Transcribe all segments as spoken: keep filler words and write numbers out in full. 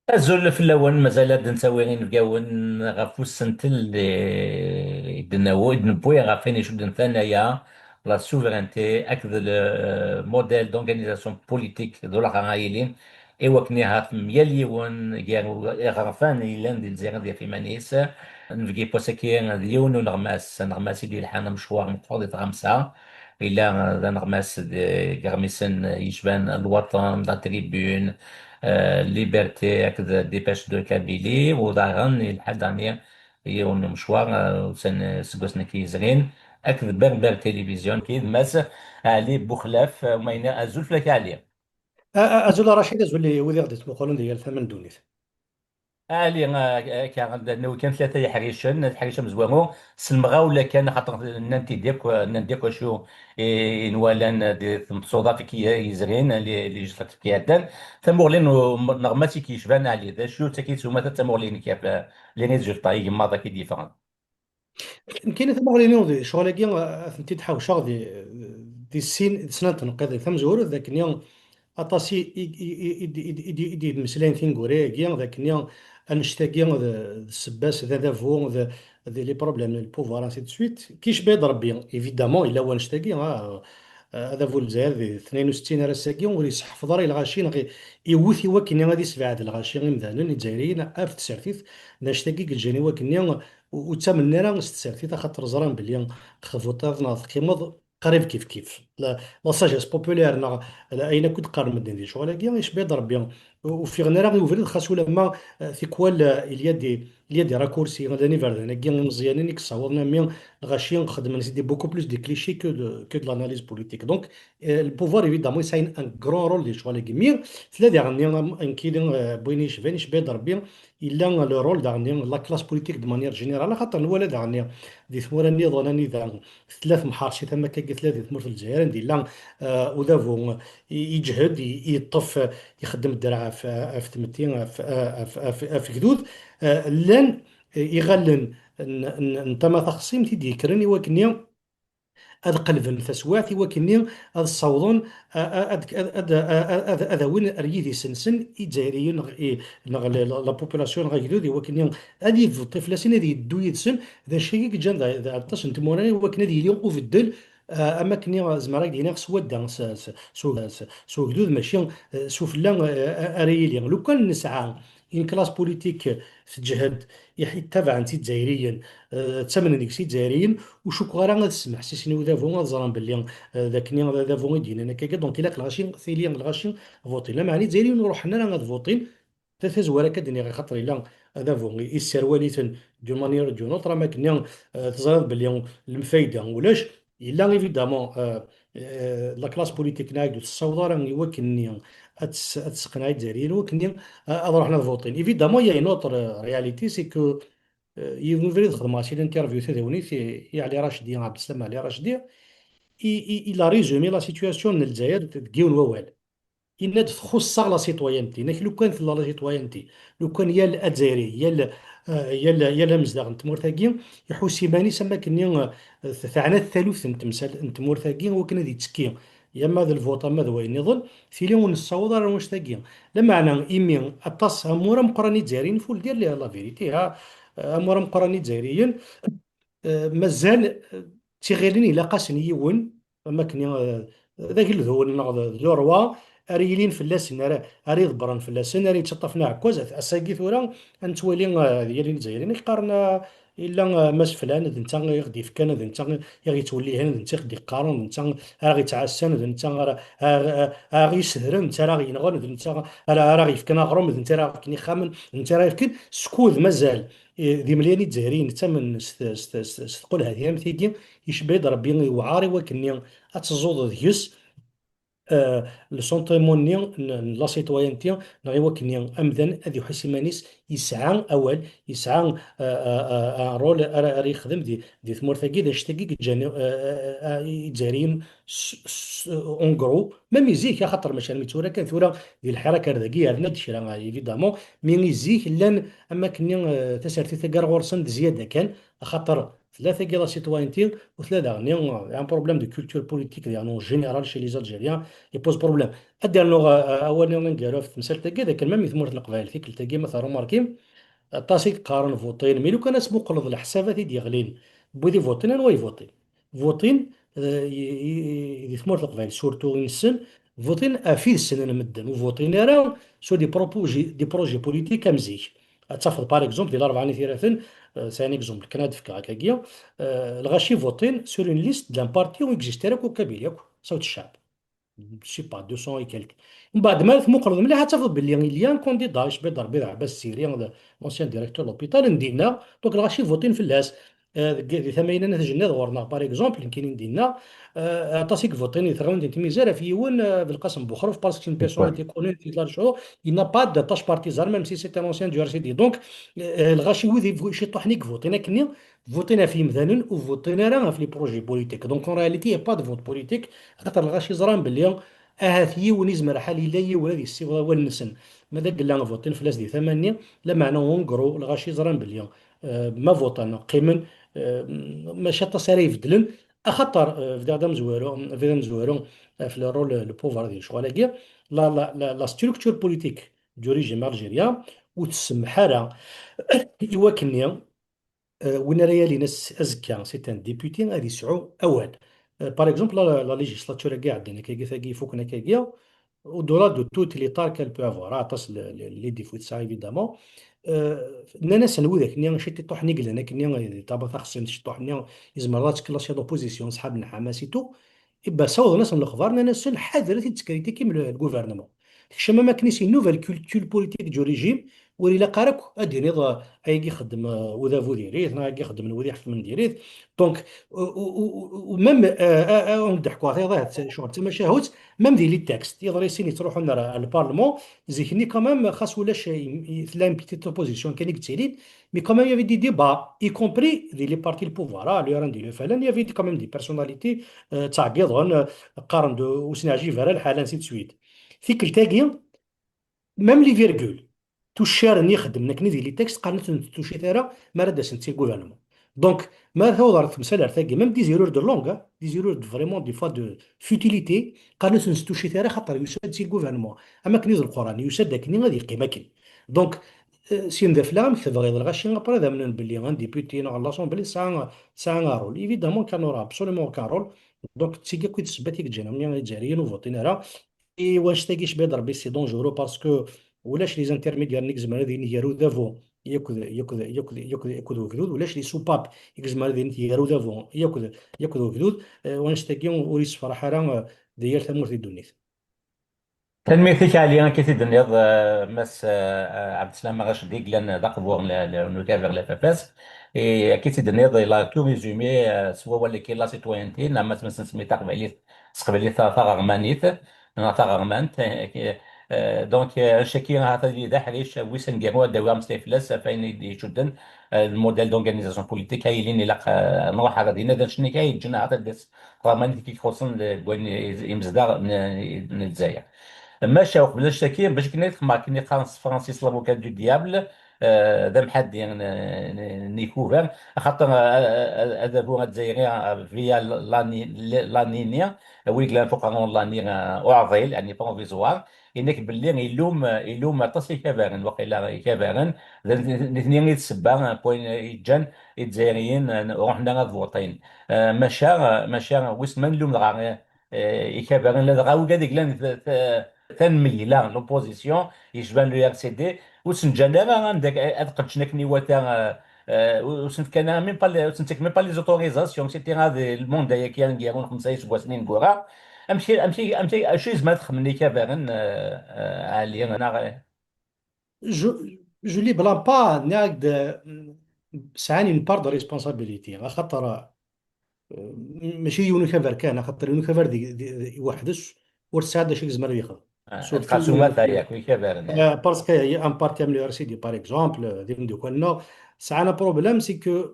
Azul fell-awen, mazal ad d-ntawi inebgawen ɣef usentel i d-nawi, i d-newwi ɣef wayen icudden tanaya, la souveraineté akked le modèle d'organisation politique d ulaxer ara yilin, i wakken ihat myal yiwen gar iɣerfan yellan di Lezzayer ad yaf iman-is. Nebgi n wass-agi d yiwen n uneɣmas, aneɣmas i d-yelḥan amecwar meqqer di tɣamsa. Yella d aneɣmas deg iɣmisen yecban Lwaṭen, La Tribune, eh, Liberté akked Dépêche de Kabylie, u daɣen yelḥa daɣen yiwen n umecwar, eh, ussan, seg wasmi akka yezrin, akked Berbère Télévision, akked Mass Ɛli Buxlaf, eh, ma yenna azul fell-ak a Ɛli. A-, a-, azul a Racid, azul i wid i ɣ-d-ittmuqulen di yal tama n ddunit. Ali, ah, akka, anda nniɣ kan tlata yeḥricen, leḥric amezwaru, s lemɣawla kan, axaṭer nnan-t-id akk, nnan-d akk acu i, i nwalan di tmeṣṣuḍat i k-, yezrin, li, législatif i iɛeddan. Tamuɣli n u-, neɣmas i k-yecban, Ali, d acu d tagi s umata d tamuɣli-inek ɣef, eh, les résultats igemmaḍ akka i d-yeffɣen? Nekkini tamuɣli-inu di ccɣel-agi, eh, ad tent-id-ḥawceɣ di, di sin, di snat n tneqqiḍin. Tamezwarut, d akken aṭas i, i, i d-yemmeslayen tineggura-agi, d akken annect-agi d, d ssebba-s, d adabu, d, d les problèmes n le pouvoir, ainsi de suite. Kicbi-d Rebbi, évidemment, yella wannect-agi, ah, adabu n Lezzayer di tnayen u settin ar ass-agi ur yesseḥfeḍ ara i lɣaci, neɣ i-, iwwet i wakken ad isebɛed lɣaci imdanen izzayriyen ɣef tsertit, d annect-agi i yeǧǧan i wakken ur, ur ttamnen ara s tsertit, axaṭer ẓran belli txebuṭiḍ neɣ teqqimeḍ qrib kif kif. La, la sagesse populaire neɣ la, ayen akk i d-qqaren medden di ccɣel-agi, icbi-d Rebbi. Ur, ur ffiɣen ara i ubrid, xas ulamma, eh, tikwal, eh, il y a des, il y a des raccourcis, llan iberdan-agi imeẓyanen i yessawḍen, ami lɣaci xedmen, c'était beaucoup plus des clichés que de, que de l'analyse politique. Donc, eh, le pouvoir, évidemment, yesɛa un grand rôle di ccɣel-agi. Mi tella diɣen, am, ankili, eh, n wayen yecban, icbi-d Rebbi, yella le rôle daɣen la classe politique de manière générale, axaṭer nwala daɣen di tmura nniḍen anida tella temḥerci tama akkagi tella di tmurt n Lezzayer, anda yella, eh, udabu i-, iǧhed, i-, yeṭṭef, ixeddem ddreɛ ɣef, ɣef tmetti, ɣef, ɣef, ɣef, ɣef gdud, eh, llan, eh, iɣallen n, n, n tama taxṣimt i d-yekkren i wakken ad qelben taswiɛt i wakken ad ssawḍen a, a, ad, ad, ad, ad, ad awin ar yidis-nsen Izzayriyen neɣ, i, neɣ la, la, la population neɣ agdud i wakken ad yebṭi fell-asen, ad yeddu yid-sen. D acu i yeǧǧan d, d aṭas n tmura i wakken ad yili ubeddel, ah, am akken zemreɣ ad d-iniɣ s wadda, s, s, s, s, s ugdud, mačči, eh, s ufella, eh, ara yili. Lukan nesɛa une classe politique teǧhed, iḥ-, ittabaɛen-tt Izzayriyen, eh, ttamnen deg-s Izzayriyen, ur cukkeɣ ara ad smeḥsisen i udabu, ad ẓren belli, eh, d akken i d adabu i d-yennan akkagi. Donc, ilaq lɣaci, tili lɣaci votin. Lameɛna Izzayriyen ur ruḥen ara ad votin, ta tazwara akka d-nniɣ, axaṭer yella adabu i, isserwal-iten d'une manière ou d'une autre, am akken, eh, teẓriḍ belli lemfayda ulac. Yella, évidemment, eh, eh, la classe politique n Ɛidut tessaweḍ ara i wakken-nni ad tes-, ad tesseqneɛ Izzayriyen i wakken-nni, eh, ad ruḥen ad votin. Évidemment, il y a une autre, eh, réalité, c'est que, eh, yiwen ubrid xedmeɣ-as i l'interview tadiwnit i, i Ɛli Racdi, Ɛebdeslam Ɛli Racdi, i, i, il a résumé la situation n Lezzayer deg yiwen wawal. Yenna-d txuṣṣ-aɣ la citoyenneté. Nek lukan tella la citoyenneté, lukan yal Azzayri, yal, eh, yal, yal amezdaɣ n tmurt-agi iḥuss iman-is am wakken, eh, teɛna-t taluft n temsal-, n tmurt-agi, wakken ad yettekki yama d lvuṭ ama d wayen nniḍen, tili ur nessaweḍ ara annect-agi. Lameɛna imi aṭas, amur ameqqran Izzayriyen, faut le dire la, la vérité, ha, amur ameqqran Izzayriyen, eh, mazal, eh, ttiɣilen ilaq-asen yiwen, am wakken, eh, d ageldun neɣ d, d le roi, ara yilin fell-asen, ara, ara iḍebbren fell-asen, ara yettaṭṭafen aɛekkaz. At-, ass-agi tura, ad nettwali, eh, ad yalin Izzayriyen i yeqqaren, eh, yella, eh, Mass Flan, d netta i ɣ-d-yefkan, d netta i ɣ-yettwellihen, d netta i ɣ-d-yeqqaren, d netta ara ɣ-yettɛassan, d netta ara, ara, ara ɣ-yessedren, d netta ara ɣ-yenɣen, d netta ara, ara ɣ-yefken aɣrum, d netta ara ɣ-yefken ixxamen, d netta ara yefken, skud mazal, eh, d imelyan Izzayriyen ttamen s t-, s t-, s t-, s tqulhatyam tigi, icebba-d Rebbi iwɛer i wakken-nni ad teẓẓuḍ deg-s, eh, le sentiment-nni n, n la citoyenneté, neɣ i wakken-nni amdan ad iḥuss iman-is yesɛa awal, yesɛa, eh, eh, eh, un rôle ara, ara yexdem di, di tmurt-agi, d anect-agi i yeǧǧan, eh, eh, eh, Izzayriyen s, s, en gros, même i zik, axaṭer mačči armi d tura kan, tura di lḥirak ar dagi yerna-d kra, évidemment, mi i zik llan am wakken-nni, eh, tasertit-agi ar ɣur-sen d zzyada kan, axaṭer Tella tagi la citoyenneté, u tella daɣen un problème de culture politique, daɣen en général chez les Algériens, i pose problème. Ad d-rnuɣ, euh, awal-nni aneggaru ɣef temsalt-agi, d akken même i tmurt n Leqbayel, tikkelt-agi ma terrumarkim, aṭas i yeqqaren votin, mais lukan ad tmuqleḍ leḥsabat i d-yeɣlin, n wid i votin, anwa i votin? Votin, euh, i, i, i, di tmurt n Leqbayel, surtout i nessen, votin ɣef i d-ssnen medden, ur votin ara sur des propos-, des projets politiques am zik. Ad tafeḍ, par exemple, di Larebɛa n At Yiraten, euh, c'est un exemple kan ad d-fkeɣ akkagi, euh, lɣaci votin sur une liste d'un parti ur existe ara akk Kabyle akk, Sawt Ccɛeb. Je sais pas, deux cents et quelques. Mbeɛd ma tmuqleḍ mliḥ, ad tafeḍ belli il y a un candidat, icebbi-d Rebbi d Ɛebbas Siri, l'ancien directeur de l'hôpital, n dinna, donc lɣaci votin fell-as. Euh, deg, di tama-ina n At Jennad ɣur-neɣ, par exemple, nekkini n dinna, euh, aṭas i ivotin di tɣiwant n Timizar ɣef yiwen, euh, Belqasem Buxruf, parce que c'est une personnalité connue, il n'a pas d'attache partisane, même si c'est un ancien du R C D. Donc, euh, lɣaci wid i ciṭuḥen i ivotin akkenni, votin ɣef yimdanen, ur votin ara ɣef les projets politiques. Donc, en réalité, il n'y a pas de vote politique, axaṭer lɣaci ẓran belli ahat yiwen izmer lḥal yella yiwen ad yessiweḍ awal-nsen. Ma d agella votin fell-as di tama-nni, lameɛna, en gros, lɣaci ẓran belli, euh, ma votan, qqimen, euh, maca aṭas ara ibeddlen, axaṭer, euh, bdiɣ d amezwaru, bdiɣ d amezwaru, euh, ɣef le rôle, le pouvoir di lecɣal-agi, la, la, la, la structure politique du régime algérien, ur tsemmeḥ ara i wakken-nni, euh, win ara yalin ass-, azekka, c'est un député, ad yesɛu awal. Euh, par exemple, la, la législature-agi iɛeddan, akkagi, tagi ifuken akkagi, au-delà de toutes les tares qu'elle peut avoir, aṭas le, le, les défauts tesɛa, évidemment. Euh, nnan-asen widak-nni, ciṭuḥen i yellan akkenni, di ṭṭabla taxessant, ciṭuḥ-nni, izmer ad tkelleṣ l'opposition, ṣḥab n Ḥamas et tout. Ibba sawḍen-asen lexbar, nnan-asen ḥadret i d-teskritikkim le, le gouvernement. Tekcem am akken i si nouvelle culture politique du régime, ur ilaq ara akk ad d-tiniḍ, euh, ayagi ixeddem, euh, udabu diri-t, neɣ ayagi xeddmen wid iḥekmen diri-t. Donc, u, u, u, u, même, euh, euh, euh, ad d-ḥkuɣ tayeḍ, ahat, ccɣel d tamacahut, même di les textes, iḍrisen yettruḥun ar, ar le Parlement, zik-nni quand même, xas ulac, i, i, tella une petite opposition kan i yettilin, mais quand même, il y avait des débats, y compris di les partis le pouvoir, ah, le R N D, le F L N, il y avait quand même des personnalités, euh, ttɛeggiḍen, euh, qqaren-d ur sen-yeɛjib ara lḥal, ainsi de suite. Tikkelt-agi, même les virgules, tuccar-nni ixeddmen akken di les textes, qqaren-d ur tent-tucit ara mi ara d-asent si le gouvernement. Donc, ma ara taweḍ ɣer temsalt-agi, même des erreurs de langue, hein, des erreurs de, vraiment, des fois de futilité, qqaren-d ur tent-tucit ara, xaṭer yusa-d si le gouvernement. Am akken i d Lquran, yusa-d akken ad yeqqim akken. Donc, euh, syin d afella, amek tebɣiḍ, lɣaci après ad amnen belli un député neɣ l'Assemblée tesɛa, tesɛa un rôle. Évidemment qu'elle n'aura absolument aucun rôle. Donc, d tigi akk i d ssebbat i yeǧǧan, am Izzayriyen ur votin ara. I wanect-agi, icebbi-d Rebbi, c'est dangereux parce que ulac les intermédiaires i izemren ad yini gar udabu yakk d, yakk d, yakk d, yakk d, yakk d ugdud, ulac les soupapes i izemren ad yini gar udabu yakk d, yakk d ugdud. Eh, wanect-agi ur yessefraḥ ara, eh, di yal tamurt di ddunit. Tanemmirt-ik, Ɛli, akka i t-id-tenniḍ, eh, Mass, eh, Ɛebdeslam Racdi, yellan d aqbur n, n, n ukabar n la F F S. Et akka i t-id-tenniḍ, il a tout résumé, eh, s wawal-agi, la citoyenneté, neɣ ma s-, ma s-nsemmi taqbaylit, s teqbaylit ta-, taɣermanit, neɣ taɣermant. Eh, eh, donc, eh, annect-agi ahat ad yili d aḥric wis aneggaru ad d-awiɣ ameslay fell-as, ɣef wayen i d-icudden, eh, le modèle d'organisation politique, ay yilin ilaq, eh, nruḥ ar dinna, d annect-nni kan ay yeǧǧan ahat ad d-tas tɣermanit i ixuṣṣen deg wayen i, imezdaɣ n, n Lezzayer. Maca uqbel annect-agi, bac akken ad xedmeɣ akken i qqaren s tefransist l'avocat du diable, eh, d amḥaddi n, n, n ikubar, axaṭer, eh, eh, adabu azzayri, eh, via l'Ani-, l'Anini, wi yellan f uqerru n l'Ani, eh, uɛḍil, yani provisoire, inek belli ilum, ilum aṭas ikabaren, waqila ikabaren, d nitni i d ssebba, eh, n wayen yeǧǧan Izzayriyen, eh, ruḥen ara ad votin. Eh, maca, eh, maca, wissen ma nlum dɣa, eh, eh, ikabaren, ladɣa wigad i yellan t-, t-, tanmeyla, l'opposition, yecban le R C D, ur sen-ǧǧan ara anda k-, ad qedcen akken iwata, eh, eh, ur sen-fkan ara même pas les, ur sen-ttak même pas les autorisations, et cetera, di lmunda-yagi aneggaru n xemsa iseggasen ineggura. Amek, amek, amek, acu i zemren ad xedmen ikabaren, eh, eh, Ɛli, neɣ, eh? Je, je les blâme pas, nniɣ-ak-d, mm, sɛan une part de responsabilité, axaṭer, euh, mačči d yiwen ukabar kan, axaṭer yiwen ukabar di, di, di, weḥd-s ur tesɛiḍ d acu i yezmer ad yexdem. Ah, surtout tqas umata, yak, ikabaren, ah, parce que un parti am le R C D, par exemple, euh, d imeddukal-nneɣ, sɛan un problème, c'est que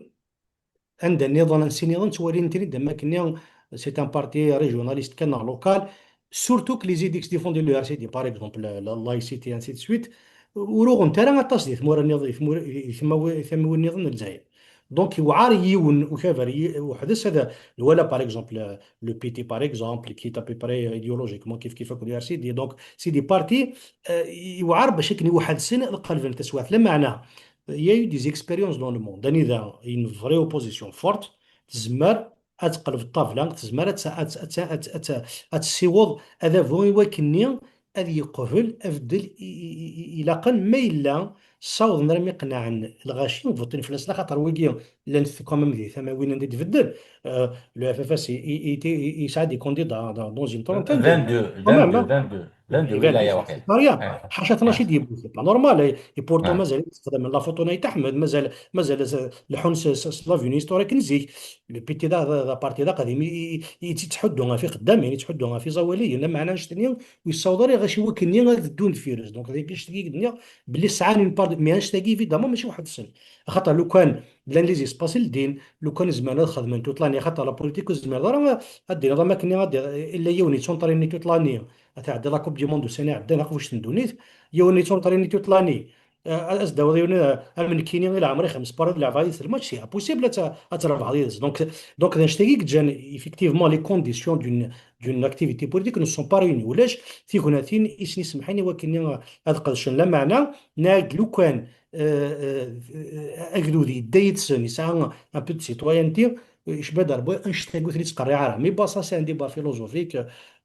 anda nniḍen, ansi nniḍen, ttwalin-ten-id am wakken-nni, c'est un parti régionaliste kan neɣ local, surtout que les idées qui défendent le R C D, par exemple, la, la laïcité, ainsi de suite, ur uɣent ara aṭas di tmura nniḍen, di tmura, di tmawi-, tamiwin nniḍen n Lezzayer. Donc, yewɛer yiwen ukabar, yi-, weḥd-s ad nwala, par exemple, le P T, par exemple, qui est à peu près idéologiquement kif kif akk le R C D. Donc, c'est des partis, euh, yewɛer bac akken i weḥd-sen ad qelben taswiɛt. Lameɛna, il y a eu des expériences dans le monde. Anida une vraie opposition forte, tezmer ad teqleb ṭṭabla, tezmer ad, ad, ad, ad, ad, ad tessiweḍ adabu i wakken-nni ad yeqbel abeddel i, i, i, i ilaqen, ma yella ssawḍen armi qenɛen lɣaci, beṭṭin fell-asen, axaṭer wigi llan quand même di tamawin anda i d-beddel. Euh, le F F S i, i, i, i, yesɛa des candidats dans, dans une trentaine de, vingt-deux, quand même, vingt-deux, hein. vingt-deux, vingt-deux Iban wilayas c'est waqil. pas rien. Ouais. Ḥaca tnac i d-yewwi, c'est pas normal. Et, et pourtant, Ouais. mazal yexdem la photo n Ayt Ḥmed, mazal, mazal s-, leḥḥun s, s, s l'avenue historique n zik. Le P T d, d, d aparti d aqdim, i, i, i, yettḥuddu ɣef ixeddamen, yettḥuddu ɣef iẓawaliyen, lameɛna annect-nni ur yessaweḍ ara lɣaci wakken-nni ad ddun deffir-s. Donc, d acu i d-nniɣ, belli sɛan une part de, mais annect-agi, évidemment, mačči weḥd-sen. Axaṭer lukan llan les espaces ldin, lukan zemren ad xedmen toute l'année, axaṭer la politique ur tezmireḍ ara ad d-tiniḍ am akken ad d-, illa yiwen yettunṭrinin toute l'année, ad tɛeddi la Coupe du Monde ussan iɛeddan, aqbuc n ddunit, yiwen yettunṭrinin toute l'année, euh, ad s-d-tawiḍ yiwen, euh, am nekkini i leɛmer-i xems parra d leɛbeɣ yid-s lmatch, c'est impossible ad t-, ad trebḥeḍ yid-s. Donc, donc d annect-agi i yeǧǧan effectivement les conditions d'une, d'une activité politique ne sont pas réunies. Ulac tignatin i sen-isemḥen i wakken ad qedcen. Lameɛna, nag lukan, euh, euh, euh, agdud yedda yid-sen, yesɛa un peu de citoyenneté, euh, yecba-d Rebbi, annect-agi ur ten-ittqerriɛ ara. Mais bon, ça, c'est un débat philosophique,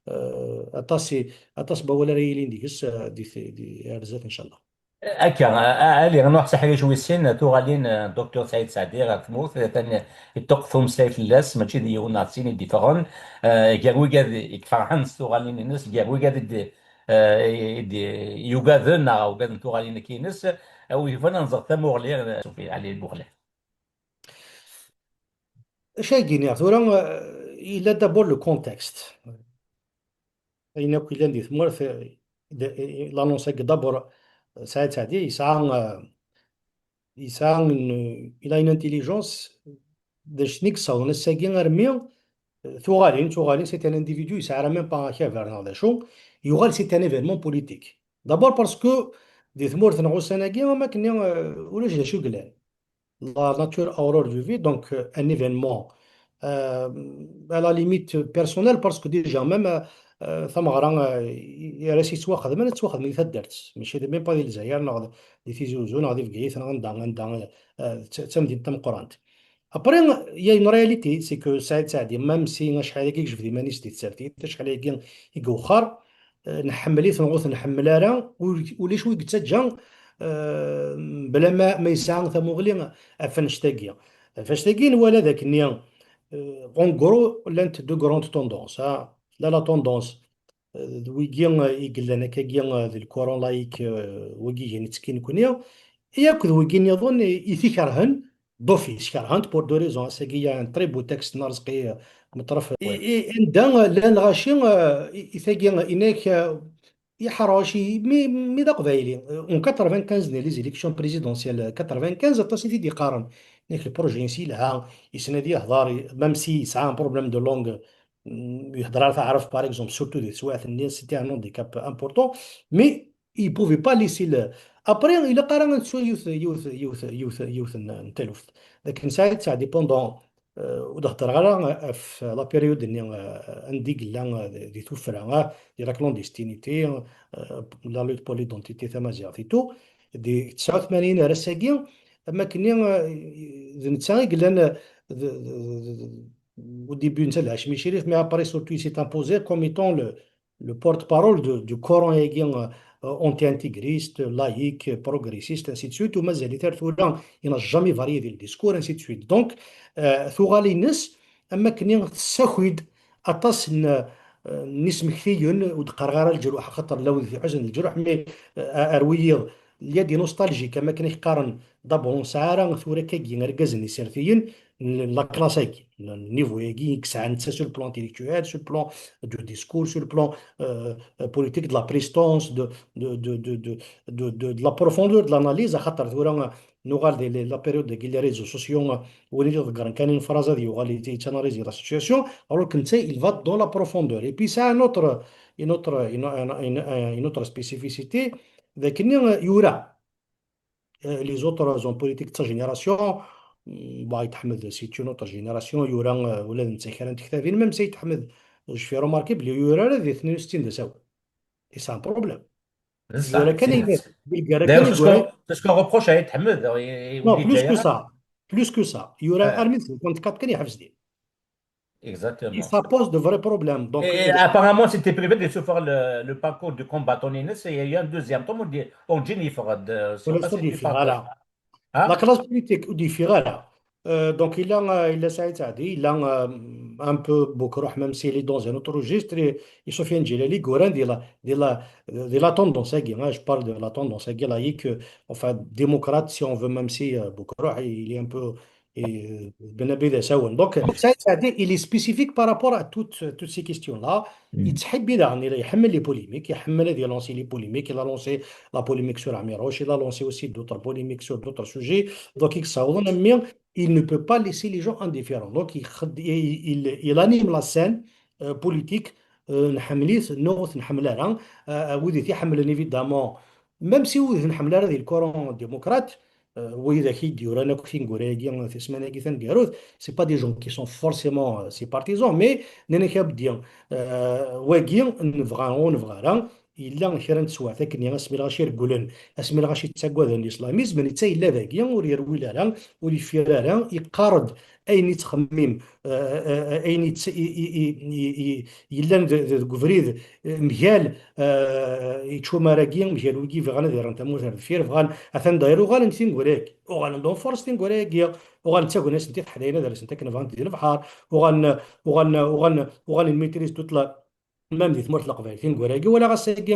euh, aṭas i, aṭas n wawal ara yilin deg-s, euh, di, di, ar zdat, inchallah. Akka, a, a, Ali Nuḥ Saḥric wis sin, tuɣalin, eh, Docteur Saɛid Seɛdi ɣer tmurt, atan iṭuq tumsay fell-as, mačči d yiwen neɣ d sin i d-iffɣen, eh, gar wigad i iferḥen s tuɣalin-ines, gar wigad i d-, eh, i d-, yugaden neɣ ugaden tuɣalin-agi-ines, eh, wi yebɣan ad nẓer tamuɣli, eh, Sufi Ali Buɣli. Acu ay d-iniɣ tura, eh, yella d'abord le contexte. Ayen akk yellan di tmurt, eh, d-, eh, l'annonce-agi d'abord, eh, Saɛid Seɛdi yesɛa, eh, yesɛa une, il a une intelligence, d acu i yessawḍen ass-agi armi, eh, tuɣalin, tuɣalin, c'est un individu, yesɛa ara même pas akabar neɣ d acu, yuɣal c'est un événement politique. D'abord parce que di tmurt-nneɣ ussan-agi, am akken, eh, ulac d acu yellan. La nature a horreur du vide, donc, euh, un événement, euh, à la limite personnel, parce que déjà même, euh, euh, tameɣra, euh, i, i ara s-yettwaxedmen, ad ttwaxedmen di taddart, mačči d, même pas di Lezzayer, neɣ di Tizi Uzzu, neɣ di Bgayet, neɣ anda, anda, euh, d ta-, d tamdint tameqqrant. Après, il y a une réalité, c'est que Saɛid Seɛdi, même si acḥal-agi yejbed iman-is di tsertit, acḥal-agi i iwexxer, eh, nḥemmel-it neɣ ur t-nḥemmel ara, ul-, ulac wi yettaǧǧa, eh, bla ma, ma yesɛa tamuɣli ɣef annect-agi. Ɣef annect-agi nwala d akken-nni, eh, en gros, llant deux grandes tendances, ah. La, la tendance, eh, d wigi, eh, i yellan akkagi, eh, d le coran laïque, eh, wigi i yettekkin nekkni, i akked wigi nniḍen i, i t-ikerhen, d'office, kerhen-t pour deux raisons. Ass-agi, il y a un très beau texte n Arezqi, euh, Meṭref. I, i, anda llan lɣaci, euh, i, i tagi, inek, euh, iḥṛec, i, mi, mi d aqbayli. Euh, en quatre-vingt-quinze, les élections présidentielles, quatre-vingt-quinze, aṭas i t-id-iqqaren. Inek le projet-ines yelha, yessen ad yehḍer, i, même si yesɛa un problème de langue, mm, yehḍer ara taɛrabt, par exemple, surtout di teswiɛt-nni, c'était un handicap important. Mais il pouvait pas laisser le. Après, ilaq ara ad nettu yiwet, yiwet, yiwet, yiwet, yiwet n, n taluft. Lakin Saɛid Seɛdi, pendant, euh, ur d-heddreɣ ara ɣef la période-nni, euh, anda i yella, euh, di, di tuffra, euh, di la clandestinité, euh, la lutte pour l'identité tamaziɣt et tout, di tesɛa u tmanyin ar ass-agi, am akken-nni, euh, d netta i yellan, euh, d, d, d, d, au début, netta d Hacmi Chérif, mais après, surtout, il s'est imposé comme étant le, le porte-parole de, du coran-agi, euh, anti-intégriste, laïque, progressiste, ainsi de suite, u mazal-it ar tura, il n'a jamais varié di le discours, ainsi de suite. Donc, euh, tuɣalin-ines, am akken tessaki-d aṭas n, euh, n yismektiyen, ur d-qqareɣ ara leǧruḥ, axaṭer la wid iɛuzen leǧruḥ, mais, euh, ar wiyiḍ, il y a des nostalgiques, am akken i qqaren, d'abord, ur nesɛi ara tura akkagi irgazen isertiyen, n la classe-agi, n niveau-agi i yesɛa netta sur le plan intellectuel, sur le plan du discours, sur le plan, euh, euh, politique, de la prestance, de, de, de, de, de, de, de, de la profondeur de l'analyse, axaṭer tura, euh, nuɣal di, di la période-agi, les réseaux sociaux, euh, win i d-iḍeggren kan une phrase ad yuɣal yet-, yettanalyser la situation, alors que netta, il va dans la profondeur. Et puis, c'est un autre, une autre, une, une, une, une autre spécificité, d akken, euh, yura. Euh, les autres hommes politiques de sa génération, mm, bon, Ayt Ḥmed, c'est une autre génération, yura, euh, ula d netta kra n tektabin, même si Ayt Ḥmed, je fais remarquer belli yura ara di tnin u settin d asawen. Et c'est un problème. Yura kan, d'ailleurs, c'est ce qu'on reproche à Ayt Ḥmed. Non, plus que ça. Plus que ça. Yura armi d cinquante-quatre kan, yeḥbes din. Exactement. Et ça pose de vrais problèmes. Donc, et, euh, apparemment, c'était prévu de se faire le, le parcours du combattant, et il y a eu un deuxième tome, on dit, on dit, il fera de, voilà. La classe politique, ur d-yeffiɣ ara. Euh, donc, il a, euh, il a Saïd Saadi, il a, euh, un peu Boucrouh, même s'il est dans un autre registre, et, et Sofiane Djellali, Goran, de la, de la, de la tendance, hein, je parle de la tendance, hein, laïque, euh, enfin, démocrate, si on veut, même si, euh, Boucrouh, il est un peu et, euh, Ben Abed Assaouen. Donc, Saïd Saadi, il est spécifique par rapport à toutes, toutes ces questions-là. Il a les polémiques, il a lancé les polémiques, il a lancé la polémique sur Amirouche, il a lancé aussi d'autres polémiques sur d'autres sujets. Donc, il, il ne peut pas laisser les gens indifférents. Donc, il, il, il anime la scène, euh, politique, euh, نحمليت، نو، نحمل، euh, euh, évidemment, même si نحمل le courant démocrate, euh, widak i d-yuran akk tineggura-agi, tisman-agi taneggarut, c'est pas des gens qui sont forcément, euh, ses partisans, mais nnan-ak, euh, wagi, nebɣa ur nebɣi ara, yella kra n teswiɛt akken asmi lɣaci regglen, asmi lɣaci ttaggaden l'islamisme, netta yella dagi, ur yerwil ara, ur yeffir ara, yeqqar-d ayen yettxemmim, euh, euh, ayen yellan deg ubrid, euh, mgal, euh, ičumar-agi, mgal wigi bɣan ad rren tamurt ar deffir, bɣan, atan dayer uɣalen tineggura-agi. Uɣalen d unfers tineggura-agi, uɣalen ttagen-asent i teḥdayin ad rsent akken bɣant di lebḥer, uɣalen, uɣalen, uɣalen, uɣalen maîtrise toute la, même di tmurt n Leqbayel tineggura-agi, walaɣ ass-agi,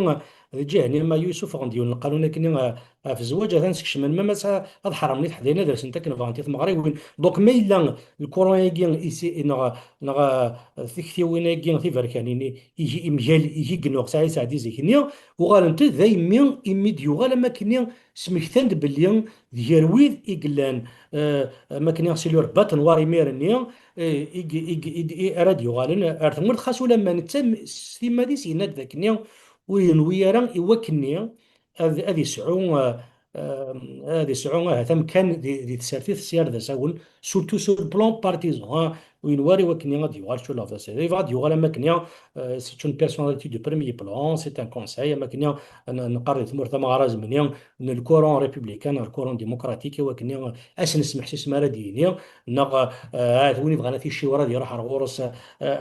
d ǧiha-nni ma yessufɣen-d yiwen n lqanun akkenni, eh, ɣef zzwaǧ, atan skecmen, même ass-a ad ḥermen i teḥdayin ad rsent akken bɣant i tmeɣriwin. Donc, ma yella lkuran-agi, neɣ, neɣ, eh, tiktiwin-agi tiberkanin i, i, i mgal, i, i yennuɣ Saɛid Saɛdi zik-nni, uɣalent d ayemmi imi d-yuɣal am akkenni smektan-d belli d gar wid i yellan, eh, am akken c'est leur bête noire imir-nni, eh, i, i, i, i, ara d-yuɣalen ar tmurt, xas ulamma netta s timmad-is yenna-d d akkenni ur yenwi ara i wakkenni ad, ad yesɛu, eh, eh, ad yesɛu ahat amkan di, di tsertit s yar d asawen, surtout sur le plan partisan, hein. Ur yenwi ara i wakkenni ad yuɣal sur la face. Yebɣa ad yuɣal am akkenni, eh, c'est une personnalité de premier plan, c'est un conseil, am akkenni n-, neqqar di tmurt tameɣra zemni, n le courant républicain, le courant démocratique, i wakken ad s-nesmeḥsis mi ara d-yini, neɣ, eh, ahat win ibɣan ad t-iciwer ad iruḥ ar ɣur-s, eh,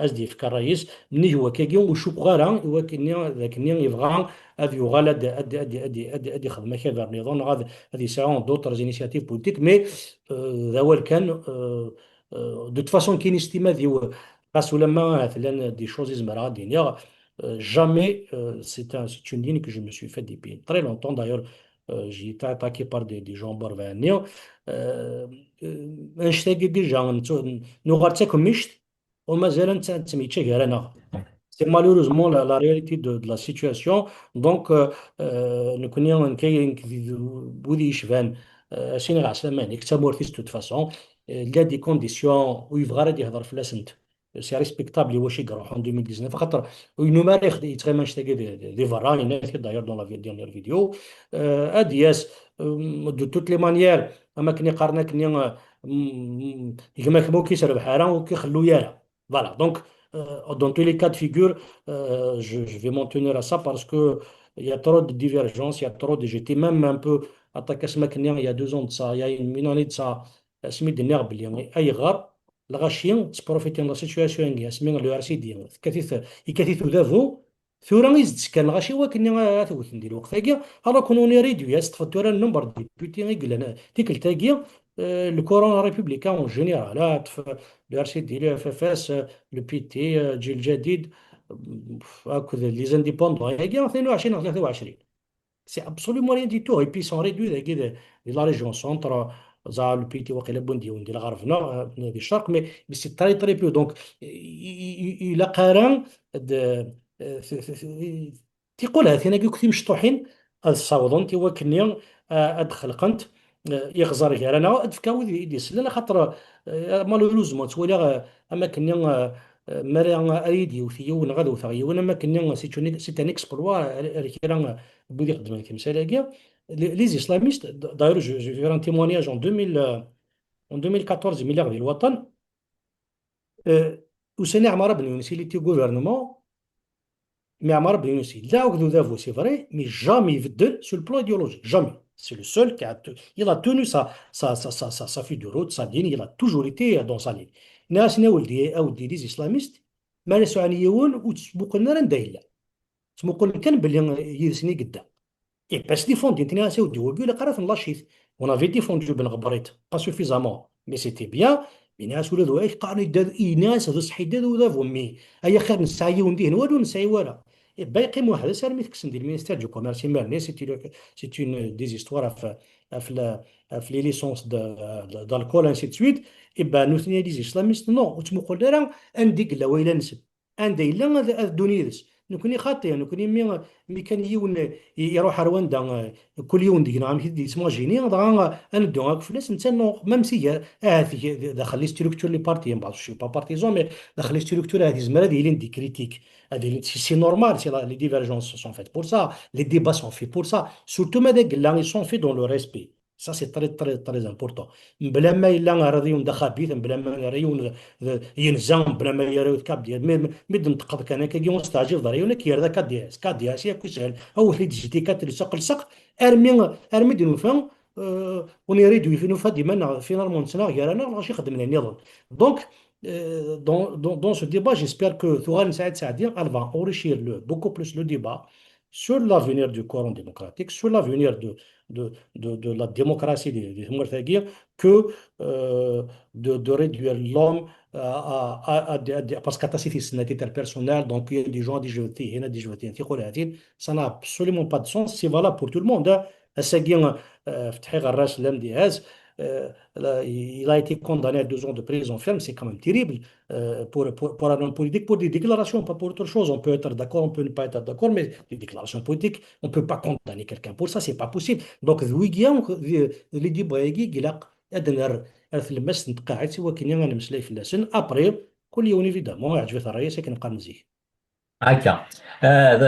ad s-d-yefk ṛṛay-is. Nnig wakkagi, ur cukkeɣ ara i wakken d akken yebɣa ad yuɣal ad, ad, ad, ad, ad, ad ixdem akabar niḍen, neɣ ad, ad yesɛu d'autres initiatives politiques, mais, eh, d awal kan, eh, eh, de toute façon, kan s timmad-iw, ɣas ulamma ahat llan des choses i zemreɣ ad d-iniɣ, euh, jamais, euh, c'est un, c'est une ligne que je me suis fait depuis très longtemps. D'ailleurs, euh, j'ai été attaqué par des, des gens berbaɛenni. Euh, euh, annect-agi déjà, nettu-, nuɣal d takemmict, u mazal netta nettemyettcag gar-aneɣ. C'est malheureusement la, la réalité de, de la situation. Donc, euh, euh, nekkni, nekk, nekk d, d wid yecban, euh, sin ɣas laman, nekk d tamurt-is de toute façon. Euh, il y a des conditions ur yebɣi ara ad yehder fell-asent. C'est respectable i wacu i iruḥ en deux mille dix-neuf, xaṭer ur yennum ara yettɣimi annect-agi di, di, di berra, yenna-t-id d'ailleurs dans la vi-, dernière vidéo. Euh, ad d-yas, euh, de toutes les manières, am akken i qqaren akkenni, euh, mm, gma-k ma ur k-iserbeḥ ara, ur k-ixellu ara. Voilà, donc, euh, dans tous les cas de figure, euh, je, je vais m'en tenir à ça parce que il y a trop de divergences, il y a trop de, j'étais même un peu attaqué asmi akkenni, il y a deux ans de ça, il y a une, une année de ça, asmi d-nniɣ belli ayɣer lɣaci ttprofitun la situation-agi, asmi le R C D tekkat-it, yekkat-it udabu, tura i s-d-ttekkan lɣaci i wakken ad t-wten di lweqt-agi, alors qu'on est réduit, ad teṭṭfeḍ tura le nombre de députés i yellan tikkelt-agi, euh, le courant républicain en général, ad teṭṭfeḍ le R C D, le F F S, euh, le P T, euh, Djil Jadid, euh, akked les indépendants, agi, tnin u ɛecrin neɣ tlata u ɛecrin. C'est absolument rien du tout. Et puis, ils sont réduits dagi de, de la région centre, ẓer le P T waqila n Bundiwel di lɣerb neɣ, euh, di ccerq, mais, mais c'est très, très peu. Donc, i, i, i, ilaq ara d, euh, t-, t-, t-, tiqulhatin-agi akk timecṭuḥin ad ssawḍent i wakken-nni, euh, ad xelqent, euh, iɣẓer gar-aneɣ, ad fkeɣ wid i d-isellen, axaṭer, euh, malheureusement, ttwaliɣ, euh, am akken-nni, euh, euh, mi ara, ara yi-d-yewwet yiwen neɣ ad wteɣ yiwen, am akken-nni, c'est une, c'est un exploit ar, ar kra n wid ixeddmen timsal-agi. Les, les islamistes, d-, d'ailleurs, je, je vais faire un témoignage en deux mille, euh, En deux mille quatorze, mi lliɣ di lwaṭen, euh, ussan-a Ɛmar Ben Younes, il était au gouvernement, mais Ɛmar Ben Younes yella akked udabu, c'est vrai, mais jamais ibeddel sur le plan idéologique, jamais. C'est le seul qui a te-, il a tenu sa, sa, sa, sa, sa, sa feuille de route, sa ligne, il a toujours été dans sa ligne. Nniɣ-asen, a weldi, a weldi, les islamistes, ma ara sɛun yiwen, ur ttmuqulen ara anda yella. Ttmuqulen kan belli yid-sen i yedda. Et ben, défendu, nniɣ-as, a weldi, wagi ur ilaq ara ad t-nlacit. On avait défendu Ben Ɣebrit, pas suffisamment, mais c'était bien. Mais nniɣ-as, ula d wa, qqaren, yedda, nniɣ-as, d ṣṣeḥ, yedda d udabu, mais ay axir nesɛa yiwen dihin, wala ur nesɛi wara. Et ben, yeqqim weḥd-s armi t-kksen di le ministère du commerce imir-nni, c'est une, c'est une des histoires ɣef, ɣef la, ɣef les licences de, de, d'alcool, ainsi de suite. Et ben, nutni, les islamistes, non, ur ttmuqulen ara anda i yella wayla-nsen. Anda yella ad, ad ddun yid-s. Nekni xaṭi, nekni mi, mi kan yiwen i-, iruḥ ar wanda, eh, kul yiwen deg-neɣ amek i d-yettmajini, dɣa, eh, ad neddu akk fell-as, netta non, même si, eh, ahat g-, daxel les structures n les partis, bon, je suis pas partisan, mais daxel les structures ahat yezmer ad ilin des critiques, ad ilin, c'est, c'est normal, c'est la, les divergences sont faites pour ça, les débats sont faits pour ça, surtout ma d agella, ils sont faits dans le respect. Ça, c'est très, très, très important. Mebla ma yella ara d yiwen d axabit, mebla ma yera yiwen d, d, yenza, mebla ma yera yiwen d kabdir. Mi, mi, mi d-neṭqeḍ kan akka, yiwen s teɛjibeḍ ara yiwen, ad k-yerr d akadias, kadias, yakk ishel, awet-d les étiquettes, lseq, lseq, armi, armi d-nufa, euh, on est réduit, nufa-d iman-nneɣ, finalement, nettnaɣ gar-aneɣ, lɣaci xeddmen ayen nniḍen. Donc, euh, dans, dans, dans ce débat, j'espère que tuɣal n Saɛid Saɛdi, elle va enrichir le, beaucoup plus le débat sur l'avenir du courant démocratique, sur l'avenir de, de, de, de la démocratie di, di tmurt-agi, que, euh, de, de réduire l'homme à, à, à, à des, à des, parce qu'aṭas i t-yessnen à titre personnel, donc il y a des gens ad d-ijebden tihin, ad d-ijebden tiqulhatin, ça n'a absolument pas de sens, c'est valable pour tout le monde, hein. Ass-agi, euh, Fetḥi Ɣerras, l'M D S, euh, là, il a été condamné à deux ans de prison ferme, c'est quand même terrible, euh, pour, pour, pour un homme politique, pour des déclarations, pas pour autre chose. On peut être d'accord, on peut ne pas être d'accord, mais des déclarations politiques, on peut pas condamner quelqu'un pour ça, c'est pas possible. Donc, d wigi, d, d les débats-agi, ilaq ad nerr ar tlemmast n tqaɛet, i wakken ad nemmeslay fell-asen. Après, kul yiwen, évidemment, iɛǧeb-it ṛṛay-is akken qqaren zik. Akka. Ah, d,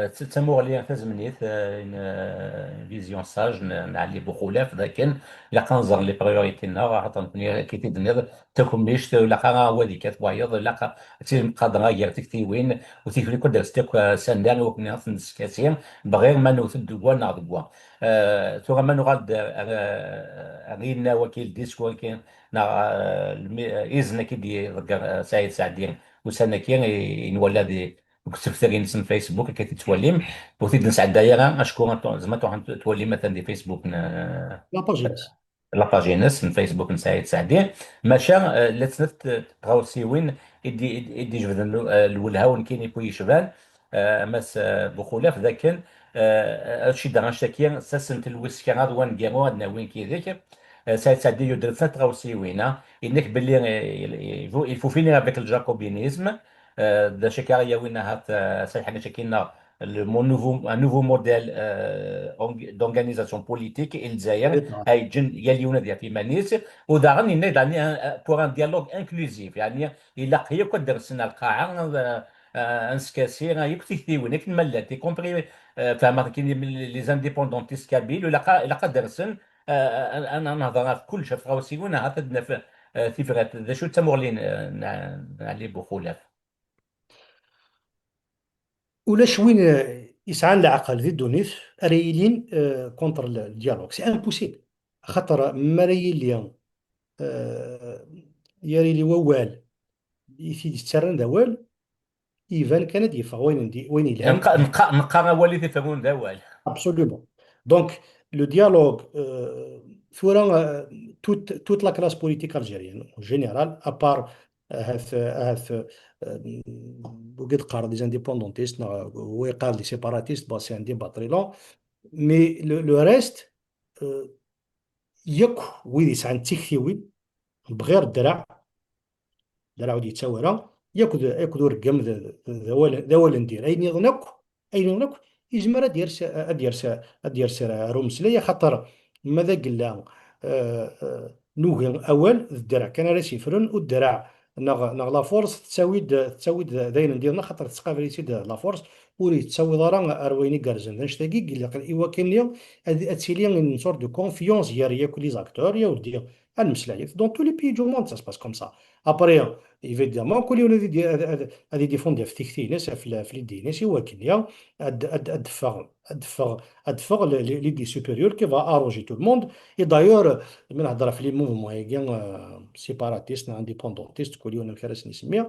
d tamuɣli tazemnit, ah, une, ah, vision sage n, n Ɛli Buxulaf, d akken ilaq ad nẓer les priorités-nneɣ, axaṭer nekni, akka i t-id-tenniḍ, takemmict, ilaq ara wad ikkat wayeḍ, ilaq ad tt-id-nqader gar tiktiwin, ur tikli akk ad d-as akk, ah, s anda i wakken ad ten-neskasi, bɣiɣ ma newwet-d deg wa neɣ deg wa. Ah, tura ma nuɣal-d ar, ar, ar, ar yenna waki, le discours-agi, neɣ, ah, lmi-, ah, izen-agi d-iḍegger, ah, Saɛid Saɛdi, ussan-agi i, i nwala di, deg usebter-ines n Facebook, akka i t-tettwalim, ur t-id-nesɛedday ara, acku ad tu-, zma tuḥ-, twalim atan di Facebook n, La page-ines. La page-ines n Facebook n Saɛid Saɛdi. Maca, eh, la snat tɣawsiwin i d-, i d-, i d-ijebden lu-, eh, lwelha-w nekkini pwi yecban, eh, a Mass, eh, Buxulaf, d akken, eh, ad ciddeɣ annect-agi, s asentel wis kraḍ waneggaru ad d-nawi nekk yid-k. Eh, Saɛid Saɛdi yuder snat tɣawsiwin, ah, yenna-k belli, eh, il, il faut, il faut finir avec le jacobinisme, euh, d acu akka ara yawin ahat, euh, Saïd Ḥaǧi Caki-nneɣ, le mo-, nouveau, un nouveau modèle, euh, ong-, d'organisation politique i Lezzayer, ay yeǧǧen yal yiwen ad yaf iman-is, u daɣen yenna-d, yeɛni, un, un, pour un dialogue inclusif, yeɛni, ilaq yakk ad d-rsen ar lqaɛa, euh, euh, ad neskasi, euh, yakk tiktiwin, akken ma llant, y compris, euh, fehmeɣ akken les indépendantistes kabyles, ilaq a-, ilaq ad d-rsen, euh, ad, ad, ad nehḍer ɣef kullec, ɣef tɣawsiwin, ahat ad d-naf, euh, tifrat. D acu d tamuɣli n, n, n Ɛli Buxulaf? Ulac win, eh, yesɛan leɛqel di ddunit ara yilin, eh, contre le, le dialogue. C'est impossible. Axaṭer mi ara yili, eh, ara yili wawal i t-id-yettarran d awal, iban kan ad d-yeffeɣ wayen n di-, wayen yelhan. Neqqa-, neqqa-, neqqar awal i t-iferrun d awal. Absolument. Donc, le dialogue, euh, tura, euh, toute, toute la classe politique algérienne, en général, à part, euh, ahat, ahat, euh, wigi d-qqaren des indépendantistes, neɣ wa yeqqar des séparatistes, bon, c'est un débat très long, mais le, le reste, euh, yakk wid yesɛan tiktiwin, bɣir ddreɛ, ddreɛ ur d-yettawi ara, yakk d, yakk d ureggem d, d, d awal, d awal n dir. Ayen nniḍen akk, ayen nniḍen akk, yezmer ad d-yers, ad d-yers, ad d-yers ar umeslay, axaṭer ma d agella, eh, eh, nugi awal, d ddreɛ kan ara s-yefren, u ddreɛ neɣ, neɣ la force tettawi-d, tettawi-d d ayen n diḍen, axaṭer tettqabal-itt-id la force, ur yettawiḍ ara ar wayen igerrzen. D annect-agi i ilaqen i wakken-nni ad, ad tili une sorte de confiance gar yakk les acteurs, ya ur d-, ad nmeslay. Dans tous les pays du monde, ça se passe comme ça. Après, évidemment, kul yiwen ad, ad, ad, ad idéfend ɣef tikti-ines, ɣef la-, ɣef l'idée-ines, i wakken ya, ad, ad, ad d-teffeɣ, ad d-teffeɣ, ad d-teffeɣ l-, l-, l'idée supérieure qui va arranger tout le monde. Et d'ailleurs, mi nehder ɣef les mouvements-agi, euh, séparatistes, indépendantistes, kul yiwen amek ara sen-isemmi,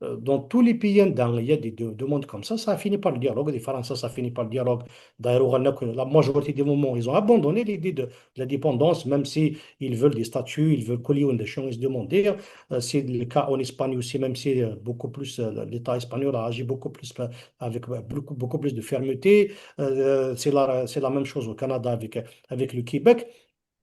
euh, dans tous les pays anda il y a des de-, demandes comme ça, ça a fini par le dialogue. Di Fransa, ça a fini par le dialogue. D'ailleurs, uɣalen akk, la majorité des mouvements, ils ont abandonné l'idée de, de l'indépendance, même si ils veulent des statuts, ils veulent kul yiwen d acu i s-demander. Euh, c'est le cas en Espagne aussi, même si, euh, beaucoup plus, euh, l'État espagnol a agi beaucoup plus, euh, avec, euh, beaucoup, beaucoup plus de fermeté. Euh, c'est la, c'est la même chose au Canada avec, avec le Québec.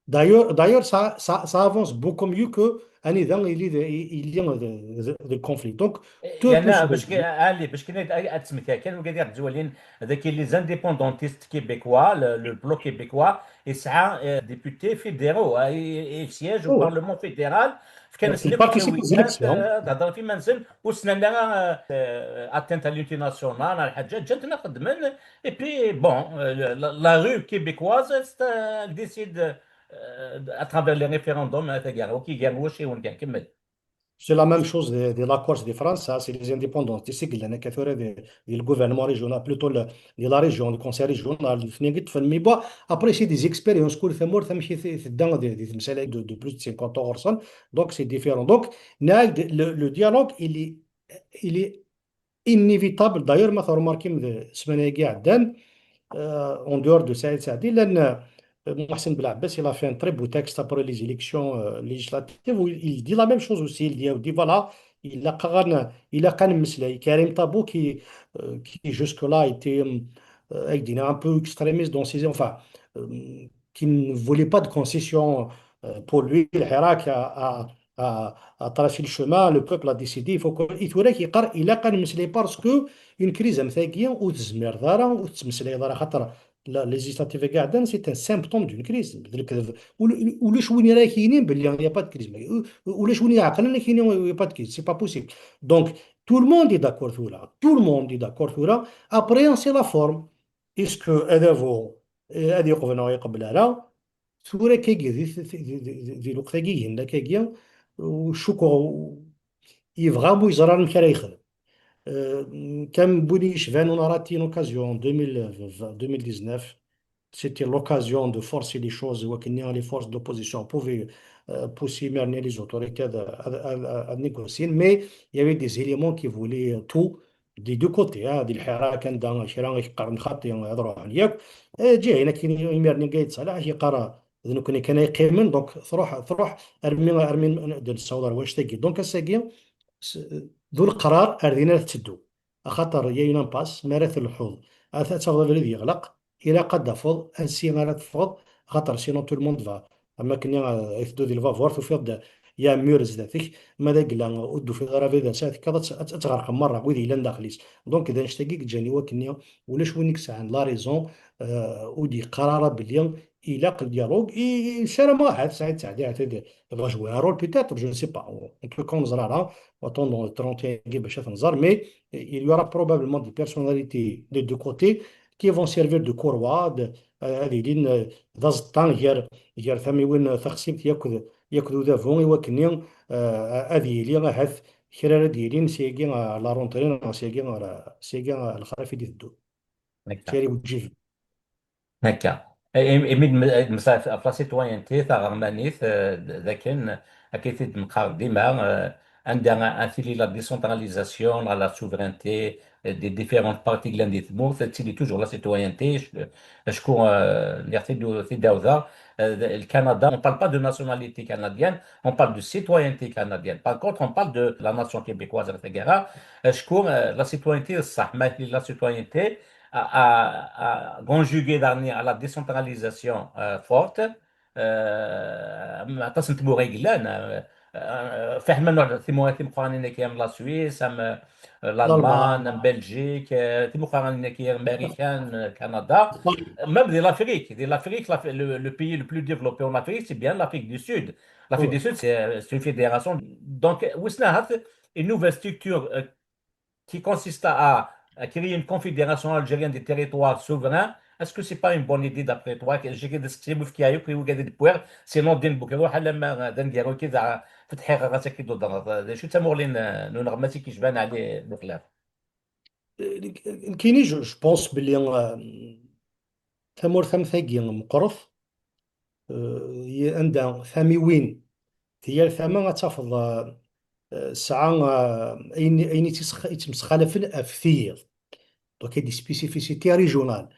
D'ailleurs, d'ailleurs, ça, ça, ça avance beaucoup mieux que anida yella, yella le conflit. Donc, tout peut يعني se باش résoudre. ك-، علي، باش كنا أتسمك كان وقاعد يعطي زوالين ذاك les indépendantistes québécois, le, le bloc québécois, يسعى députés fédéraux, يسياج au Oui, Parlement fédéral. كان il participe aux سنين élections. تهضر في منزل وسنان atteinte à l'unité nationale، الحاجات جاتنا خدمن. Et puis bon, la, la rue québécoise décide à travers les référendums, hein, تاع كاع، وكي كاع واش يون كاع كمل. C'est la même chose de, de la Corse, de France, ça, c'est les indépendances. C'est que le gouvernement régional, plutôt le, de la région, le conseil régional, mais bon, après, c'est des expériences, كل ثمورة ثم شي ث-، ث-، dans des, des, des de, de plus de cinquante ans, donc c'est différent. Donc, le, le dialogue, il est, il est inévitable. D'ailleurs, ma remarqué, euh, en dehors de Saïd Saadi, لأن, euh, Mohsen Belabès, il a fait un très beau texte après les élections, euh, législatives où il, il dit la même chose aussi. Il dit, il dit, voilà, il a, il a Karim Tabou qui, euh, qui jusque-là était, euh, un peu extrémiste dans ses, enfin, euh, qui ne voulait pas de concession, euh, pour lui, le Hirak a, a, a, a tracé le chemin, le peuple a décidé, il faut que, i tura yeqqar, ilaq ad nmeslay parce que une crise am tagi ur tezmireḍ ara, ur tettmeslayeḍ ara, xaṭer la législative i iɛeddan, c'est un symptôme d'une crise. D lekdeb. Ul-, ulac win ara ak-yinin belli il n'y a pas de crise. Ulac win iɛeqlen ak-yinin il n'y a pas de crise. C'est pas possible. Donc, tout le monde est d'accord tura. Tout le monde est d'accord tura. Après, c'est la forme. Est-ce que adabu, eh, ad yeqbel neɣ yeqbel ara? Tura kagi, di, di, di, di, di lweqt-agi, yenna kagi, u cukkeɣ u-, yebɣa mu yeẓra amek ara yexdem. Euh, كان بوني يشبان، on aura une occasion en deux mille vingt, deux mille dix-neuf, c'était l'occasion de forcer les choses, wakken les forces d'opposition pouvaient, euh, pousser imir-nni les autorités à, à, à, à négocier, mais il y avait des éléments qui voulaient tout, des deux côtés, hein, di lḥirak anda kra i yeqqaren xaṭi ad ruḥen yakk. Eh, ǧiha-ina kini imir-nni Gayd Salah yeqqar d nekkni kan ay yeqqimen, donc tṛuḥ, tṛuḥ armi, armi d-nessaweḍ ar wannect-agi. Donc ass-agi s-, d uleqrar ar din ara tetteddu. Axaṭer il y a une impasse, mi ara telḥuḍ, ad, ad tafeḍ abrid yeɣleq, ilaq ad d-tafeḍ ansi ara teffɣeḍ, axaṭer sinon tout le monde va. Am akken i, eh, iteddu di lbabur, tufiḍ-d ya mur zdat-k, ma d agla ur d-tufiḍ ara abrid ansi ara tekkeḍ, ad, ad, ad tɣerqem merra, wid yellan daxel-is. Donc, d annect-agi i yeǧǧan i wakken ulac win i yesɛan la raison, eh, ur d-yeqqar ara belli ilaq le dialogue. I, i, ssarameɣ ahat Saɛid Saɛdi ahat ad, va jouer un rôle peut-être, je ne sais pas. En tout cas, ur neẓri ara, attendons le trente et un bac ad nẓer, mais il y aura probablement des personnalités des deux côtés qui vont servir de courroie, de, euh, ad ilin, euh, d aẓeṭṭa gar, gar tamiwin, euh, taxsimt yakk d, yakk d udabu, i wakken, euh, ad yili ahat kra ara d-yilin seg-agi, euh, la rentrée, neɣ seg-agi, euh, seg-agi, euh, lxerif i d-iteddun. Akka. Kra iweǧǧiben. Akka. Imi d-, d-, ɣef la citoyenneté taɣermanit, euh, d-, d akken, akka i t-id-neqqar dima, euh, anda a, a tili la décentralisation, la, la souveraineté, euh, des différentes parties yellan di tmurt, ad tili toujours la citoyenneté, ac-, acku, euh, nniɣ-t-id, t-id-awdeɣ, euh, le Canada, on parle pas de nationalité canadienne, on parle de citoyenneté canadienne. Par contre, on parle de la nation québécoise, la guerre. Acku, euh, la citoyenneté, ça, mais la citoyenneté, à, à, à conjuguer daɣen à la décentralisation, euh, forte, euh, aṭas n tmura i yellan, euh, euh, fiḥel ma nruḥ timura timeqqranin-agi am la Suisse, am, euh, l'Allemagne, am Belgique, euh, timeqqranin-agi, Marikan, euh, Canada. Même de l'Afrique, de l'Afrique, l'Af-, le, le pays le plus développé en Afrique, c'est bien l'Afrique du Sud. L'Afrique du Sud, c'est, euh, c'est une fédération. Donc, wissen ahat, une nouvelle structure, euh, qui consiste à, à créer une confédération algérienne des territoires souverains, Est-ce que c'est pas une bonne idée d'après toi? J'ai des skisi mufkiya, oui, oui, des poires, sinon din bukro, halama, dan garo, qui da, fethiqa, ça qui doit dans, des chutes à morlin, nous, normal, qui je vais aller, donc là. Nekkini, je, je pense belli, euh, tamurt am tagi meqqret, euh, y- anda tamiwin di yal tama ad tafeḍ, euh, euh, tesɛa, euh, ayen, ayen yettmesxalafen ɣef tiyiḍ. Donc, il y a des spécificités régionales.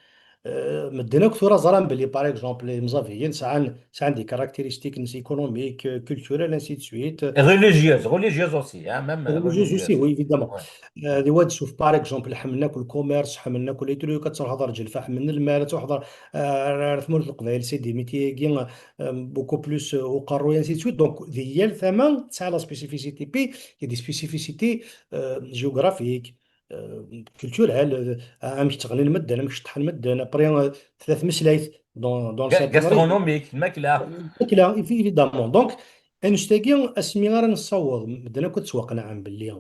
Euh, medden akk tura ẓran belli, par exemple, imẓabiyen sɛan, sɛan des caractéristiques économiques, euh, culturelles, ainsi de suite. Religieuses, religieuses aussi, hein, même Religieuses aussi, religieuses. Oui, évidemment. Ouais. Euh, di wad suf, par exemple, ḥemmlen akk le commerce, ḥemmlen akk les trucs, ad truḥeḍ ar lǧelfa, ḥemmlen lmal, ad truḥeḍ ar, ar, ar tmurt n Leqbayel, c'est des métiers-agi, euh, beaucoup plus, euh, uqerruy, ainsi de suite. Donc, di yal tama tesɛa la spécificité. Puis, il y a des spécificités, euh, géographiques, euh, culturelles, euh, amek ttɣennin medden, amek ceṭṭḥen medden, après, euh, tella tmeslayt dans, dans le Ga- certain rythme. Gastronomique, lmakla. Lmakla, évi- évidemment. Donc, annect-agi, asmi ara nessaweḍ, medden akk ad ttwaqenɛen belli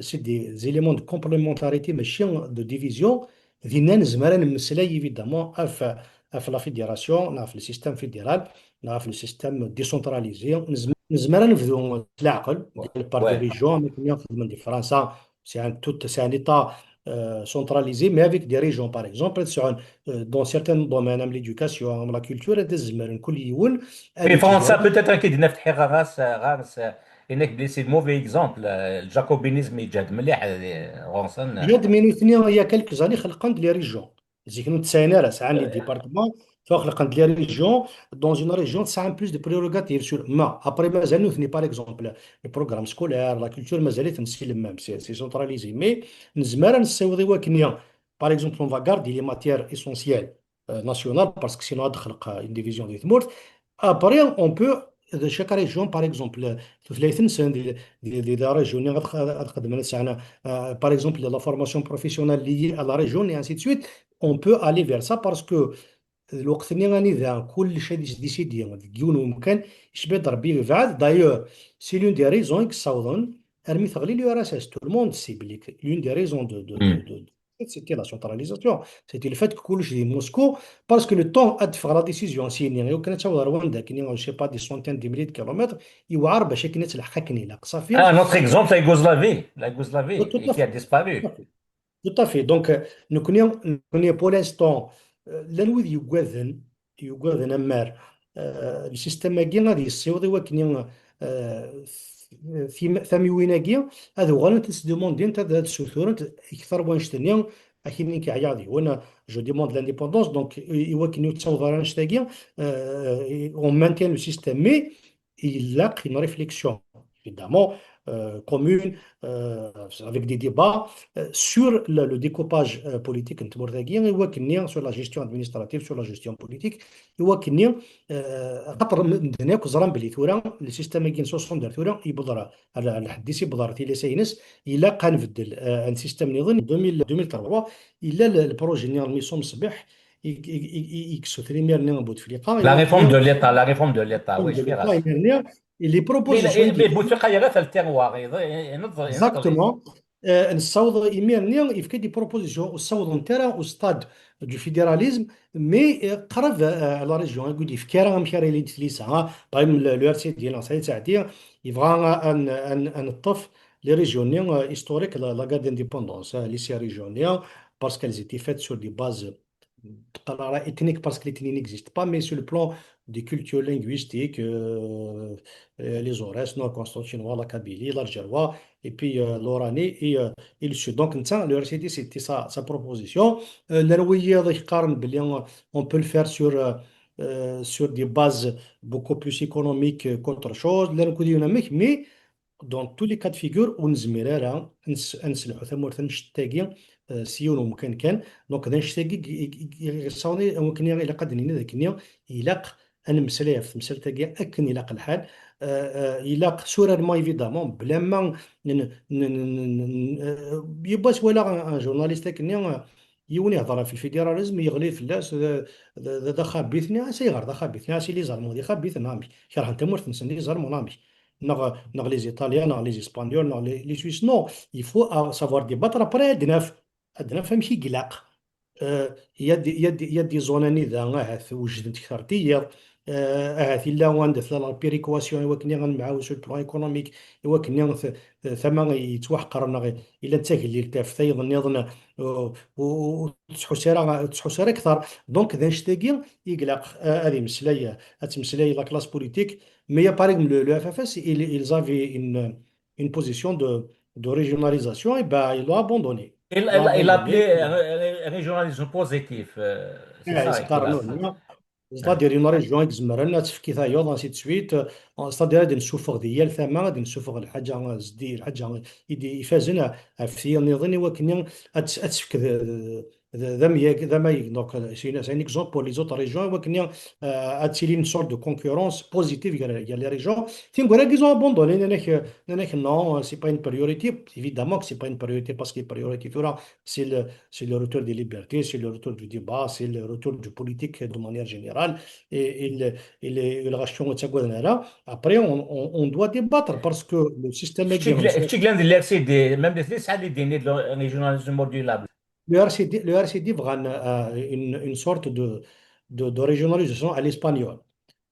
c'est des éléments de complémentarité, mačči de division. Dinna nezmer ad nemmeslay, évidemment, ɣef, ɣef la fédération, neɣ ɣef le système fédéral, neɣ ɣef le système décentralisé. Nezm- nezmer ad nebdu s leɛqel, Ouais. par des Ouais. régions, am akken xedmen di Fransa, c'est un tout, c'est un État, euh, centralisé, mais avec des régions, par exemple, ad sɛun, euh, dans certains domaines, am l'éducation, am la culture, ad zemren kul yiwen ad Puis Fransa, yettjawab. Peut-être, hein, qui dit, ɣas, ɣas, inek, c'est le mauvais exemple, euh, le jacobinisme, il y a de mliḥ, euh, Fransa, euh, Jad mi nutni, il y a quelques années, xelqen-d les régions. Zik ur tesɛin ara, sɛan les euh, départements, tura xelqen-d les régions. Dans une région, tesɛan plus de prérogatives sur ma. Après, mazal nutni, par exemple, le programme scolaire, la culture, mazal-iten si le même, c'est c'est centralisé. Mais nezmer ad nessiweḍ i wakken, par exemple, on va garder les matières essentielles, euh, nationales, parce que sinon, ad xelq, euh, une division di tmurt. Après, on peut, de chaque région, par exemple, tutlayt-nsen, di, di, di, di la région, ad, ad xedmen, euh, par exemple, la formation professionnelle liée à la région, et ainsi de suite. On peut aller vers ça parce que lweqt-nni anida kullec ad yesdisidi deg yiwen wemkan, icba-d Rebbi yebɛed. D'ailleurs, c'est l'une des raisons i yessawḍen armi teɣli l'U R S S. Tout le monde sait belli que l'une des raisons de, de, de, Hmm. de, de, c'était la centralisation. C'était le fait que kullec di Moscou, parce que le temps ad teffeɣ la décision sini, i wakken ad taweḍ ar wanda akkenni, je sais pas, des centaines de milliers de kilomètres, yewɛer bac akken ad telḥeq akken ilaq. Safi. Ah, un autre exemple, la Yougoslavie. La Yougoslavie, Tout à qui a fait. disparu. Tout à fait. Donc, euh, nekkni, nekkni, pour l'instant, euh, llan wid yuggaden, yuggaden ammar, euh, le système-agi ad yessiweḍ i wakken, euh, tim-, tamiwin-agi ad uɣalent ad sdemandint, ad, ad ssuturent kter wannect-nni, akkenni i ɛyaɣ deg-wen, je demande l'indépendance, donc, i, i wakken ur ttaweḍ ara annect-agi, euh, on maintient le système, mais ilaq une réflexion, évidemment, euh, commune, euh, avec des débats, euh, sur le, le découpage, euh, politique n tmurt-agi, i wakken-nni, sur la gestion administrative, sur la gestion politique, i wakken-nni, euh, xaṭer medden akk ẓran belli tura, le système-agi n soixante-deux tura, yewweḍ ar, ar, ar lḥedd-is, yewweḍ ar tilisa-ines, ilaq ad nbeddel, euh, un système niḍen. Deux mille, deux mille trois, yella le, le projet-nni n Misom Sbeḥ, i, i, i, i, i yessuter imir-nni Bouteflika, i La wakken réforme de l'État, la réforme de l'État, réforme oui, de je vais l'État, rester. imir-nni, les Mais, propositions mais, i mais d-yefka. Bouteflika yerra-t ar le terroir, il, il, il, il, Exactement. Euh, nessaweḍ imir-nni, yefka des propositions, ur ssawḍent ara au stade du fédéralisme, mais, euh, qrib, euh, la région, akud yefka ara amek ara ilint tlisa, hein. Par exemple, le, le R C D, la Saïd Saadi, yebɣa ad, ad, ad, ad neṭṭef les régions, euh, historiques, la, la guerre d'indépendance, hein, les six régions, parce qu'elles étaient faites sur des bases ethniques, parce que l'ethnie n'existe pas, mais sur le plan des cultures linguistiques, euh, euh, les Aurès, Nord-Constantinois, la Kabylie, l'Algérois, et puis, euh, l'Oranie et, euh, et le Sud. Donc, netta, le R C D, c'était sa, sa proposition. Euh, llan wiyaḍ i yeqqaren belli, euh, on peut le faire sur, euh, euh, sur des bases beaucoup plus économiques, euh, qu'autre chose. Llan kud yunamik, mais dans tous les cas de figure, ur nezmir ara ad nes-, ad nesselḥu tamurt annect-agi, euh, s yiwen umkan kan. Donc, d annect-agi i, i, i, i, i, akken ilaq ad d-nini d akken ilaq ad nemmeslay ɣef temsalt-agi akken ilaq lḥal. Euh, euh, ilaq sûrement, évidemment, bla ma n-, n-, n-, n-, n-, euh, yiwwas walaɣ un, un journaliste akken, euh, yiwen ihedder ɣef le fédéralisme, yeɣli fell-as, d, d, d, d axabit, nniɣ-as ayɣer d axabit, nniɣ-as les Allemands d ixabiten, amek? Kerhen tamurt-nsen les Allemands, amek? Neɣ, neɣ les Italiens, neɣ les Espagnols, neɣ les, les Suisses. Non, il faut, euh, savoir débattre, après ad naf, ad naf amek i ilaq. Euh, il y a des, il y a des, il y a des zones anida ahat wejdent kter tiyiḍ, euh, ahat illa anda tella la péréquation i wakken ad nemɛawen sur le plan économique, i wakken t- tama yettwaḥqer neɣ illa d tagellilt ɣef tayeḍ nniḍen, euh, ur ur tettḥus ara, ur tettḥus ara kter. Donc d anect-agi i ilaq, euh, ad imeslay, ad temmeslay la classe politique. Mais il y a par exemple le, le F F S, ils, ils avaient une, une position de, de régionalisation, et ben ils l'ont abandonné. Il, Ils l'ont il, il abandonné. appelait ré- ré- régionalisme positif. Euh, c'est Ah, ça c'est qu'il pas a. non, non. C'est-à-dire une région qui se marre, c'est-à-dire ad nsuffeɣ di yal tama, ad nsuffeɣ lḥaǧa zdi, lḥaǧa i d-ifazen ɣef tiyaḍ nniḍen i wakken ad, ad tefk d, d, d amyag, d amayeg. Donc, euh, c'est une- c'est un exemple pour les autres régions, i wakken, euh, ad tili une sorte de concurrence positive gar, gar les régions. Tineggura-agi, ils ont abandonné, nnan-ak, nnan-ak, non, c'est pas une priorité. Évidemment que c'est pas une priorité parce que les priorités tura, c'est le, c'est le retour des libertés, c'est le retour du débat, c'est le retour du politique de manière générale. Et, et le, et le, et le rachon, et ça, voilà. Après, on, on, on doit débattre parce que le système Kečč i yella- kečč i yellan di l'R C D, même di tesɛa l'idée de régionalisme modulable. Le R C D, le R C D bɣan, euh, une, une sorte de, de, de régionalisation à l'espagnole.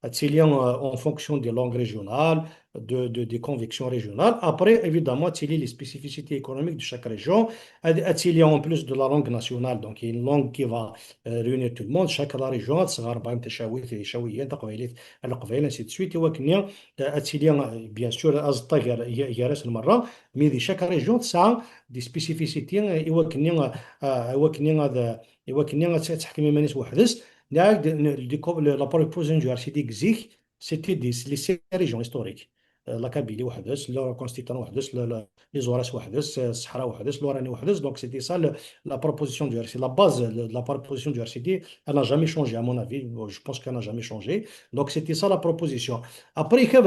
Ad tili, euh, en fonction des langues régionales, de, de, des convictions régionales. Après, évidemment, ad tili les spécificités économiques de chaque région. Ad, ad tili en plus de la langue nationale, donc il y a une langue qui va, euh, réunir tout le monde. Chaque la région, ad tesɛu, par exemple, tacawit, ticawiyin, taqbaylit, leqbayel, ainsi de suite. Et wakken, euh, ad tili, euh, bien sûr, aẓeṭṭa gar, gar-asen merra, mais di chaque région, tesɛa des spécificités, euh, i wakken, euh, euh, i wakken ad, i wakken ad, ad teḥkem iman-is weḥd-s. Nniɣ-ak-d, n-, le déco-, le, la proposition du R C D deg zik, c'était des, les six régions historiques. Euh, la Kabylie weḥd-s, la Occitanie weḥd-s, la, la, les Auras weḥd-s, euh, Sahara weḥd-s, l'Oranie weḥd-s. Donc, c'était ça le, la proposition du R C D. La base de la proposition du R C D, elle n'a jamais changé, à mon avis. Bon, je pense qu'elle n'a jamais changé. Donc, c'était ça la proposition. Après, il y a,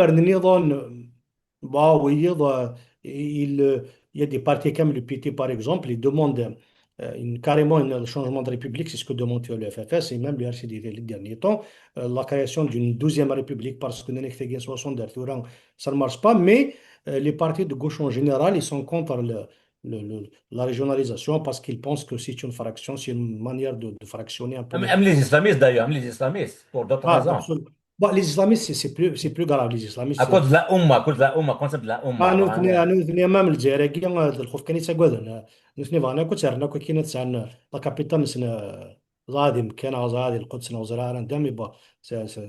bah oui, il y a, il, il y a des partis comme le P T, par exemple, ils demandent, euh, une, carrément une, le changement de république, c'est ce que demande le F F S et même le R C D les derniers temps, euh, la création d'une douzième république, parce que dans les soixante-deux, ça ne marche pas, mais, euh, les partis de gauche en général, ils sont contre le, le, le- la régionalisation parce qu'ils pensent que c'est une fraction, c'est une manière de, de fractionner un peu Même, le même les islamistes d'ailleurs, même les islamistes, pour d'autres Ah, raisons. absolument. Bon, les islamistes, c'est, c'est plus, c'est plus grave, les islamistes. À cause de la Oumma, à cause de la Oumma, concept de la Oumma. Ah, nous, nous, nous, nous, même le Dzaïri, euh, le خوف كان يتساقوذن. Nous, nous, vraiment, كنت سهرنا، كنت كنا تسعنا، la capitale, نسنا، زادي مكان، زادي القدس، نوزر عالم دامي با. C'est, c'est,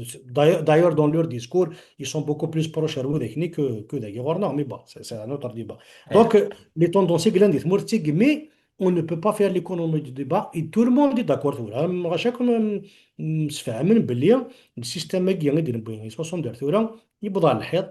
c'est- d'ailleurs, d'ailleurs, dans leur discours, ils sont beaucoup plus proches à Rwanda que, que d'ailleurs, non, mais bon, c'est, c'est un autre débat. Donc, euh, les tendances, c'est que l'un des morts, c'est que, mais on ne peut pas faire l'économie du débat et tout le monde est d'accord. Tura, maca comme, mm, msefhamen belli le système-agi i d-newwi soixante-deux tura, yewweḍ ɣer lḥiḍ,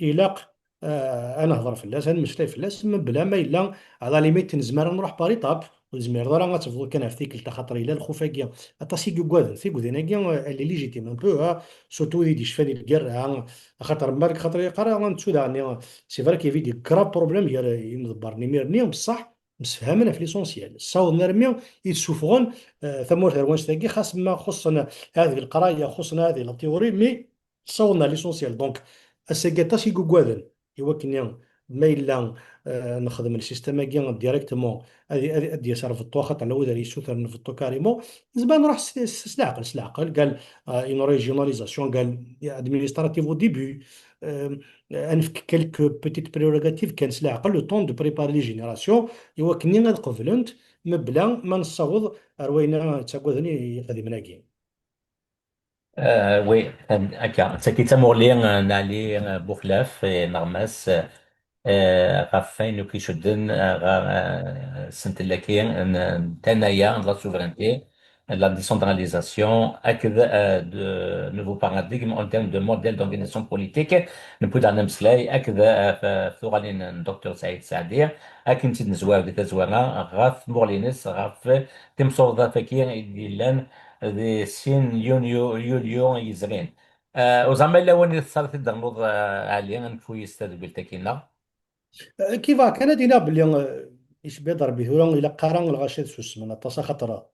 ilaq, euh, ad nehḍer fell-as, ad nmeslay fell-as, mebla ma yella, à la limite, nezmer ad nruḥ par étapes, ur tezmireḍ ara ad tebduḍ kan ɣef tikkelt, axaṭer yella lxuf-agi, aṭas i yuggaden, tigdin-agi, euh, elle est légitime un peu, hein, surtout wid i d-yecfan i lgirra, axaṭer ma deg xaṭer yeqqar, ah, nettu daɣen, c'est vrai qu'il y avait des graves problèmes gar yimḍebbren imir-nni, bṣaḥ, msefhamen ɣef l'essentiel. Ssawḍen armi i d-ssufɣen, euh, tamurt ar wanect-agi, xas ma xuṣṣen ahat deg leqraya, xuṣṣen ahat deg la théorie, mais ssawḍen ɣer l'essentiel. Donc, ass-agi aṭas i yuggaden i wakken ma yella, euh, nexdem le système-agi directement, ad, ad, ad d-yas ar beṭṭu, axaṭer lawid ara yessutren beṭṭu carrément. Nezmer nruḥ s, s, s leɛqel, s leɛqel, قال, euh, une régionalisation, قال, administrative au début, euh, ad nefk quelques petites prérogatives kan s leɛqel, le temps de préparer les générations, i wakken ad qeblent, mebla ma nessaweḍ ar wayen ttaggaden i, iqdimen-agi. Euh, oui, euh, akka. Tagi d tamuɣli, euh, n Ɛli, euh, Buxlaf, euh, neɣmas, euh, ɣef wayen akk icudden, euh, ɣer, euh, sentellaki n, n tannaya, de la souveraineté, de la décentralisation, akked, euh, de nouveaux paradigmes en termes de modèle d'organisation politique. Newwi-d ad nemmeslay akked, euh, ɣef, ɣef tuɣalin n Docteur Saïd Saɛdi, akken tt-id-nezwar di tazwara, ɣef tmuɣli-ines, ɣef timsewḍat-agi i d-yellan di sin yunyu, yulyu yezrin. Euh, uẓam ma yella win i tesɛiḍ ad t-id-ternuḍ, euh, Ɛli, ad nekfu yis tadwilt-agi-nneɣ. Euh, kif kan ad iniɣ belli, euh, icebbi-d Rebbi tura, ilaq ara lɣaci ad susmen aṭas, axaṭer,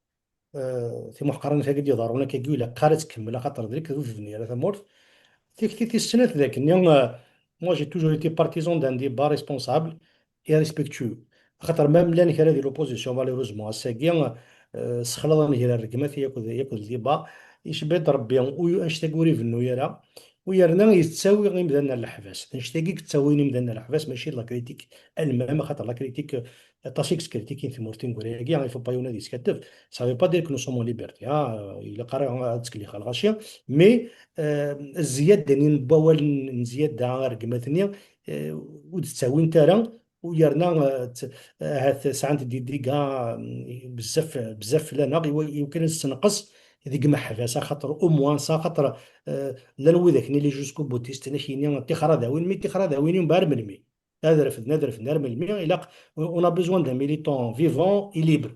euh, timuḥqaranit-agi d-iḍerrun akkagi, ilaq ara ad tkemmel, axaṭer d lekdeb ur tebni ara tamurt. Tikti tis snat d akken, euh, moi j'ai toujours été partisan d'un débat responsable et respectueux. Axaṭer ma llan kra di l'opposition, malheureusement, ass-agi, euh, eh, ssexlaḍen gar rregmat yakk d, yakk d ldiba. Icebba-d Rebbi, u-, annect-agi ur ibennu ara, u yerna yettawi imdanen ar leḥbas. Annect-agi yettawin imdanen ar leḥbas, mačči d la critique elle-même, axaṭer la critique, aṭas i yettkriṭikin tmurt tineggura-agi, il faut pas yiwen ad yeskaddeb. Ça veut pas dire que nous sommes en liberté, ah, ilaq ara ad ttkellixeɣ lɣaci, mais, eh, zzyada-nni n wawal n, n zzyada ar rregmat-nni, eh, ur d-ttawint ara, u yerna, eh, t-, ahat sɛant des dégâts, mm, bezzaf, bezzaf fell-aneɣ, iwa-, iwakken ad nessenqes deg imeḥbas, axaṭer au moins, axaṭer, eh, llan widak-nni les jusqu'au-boutistes, akken ad ak-yini tixradawin, mi tixradawin yumbeɛd melmi? Ad refden, ad refden ar melmi? Ilaq, on a besoin d'un militant vivant et libre.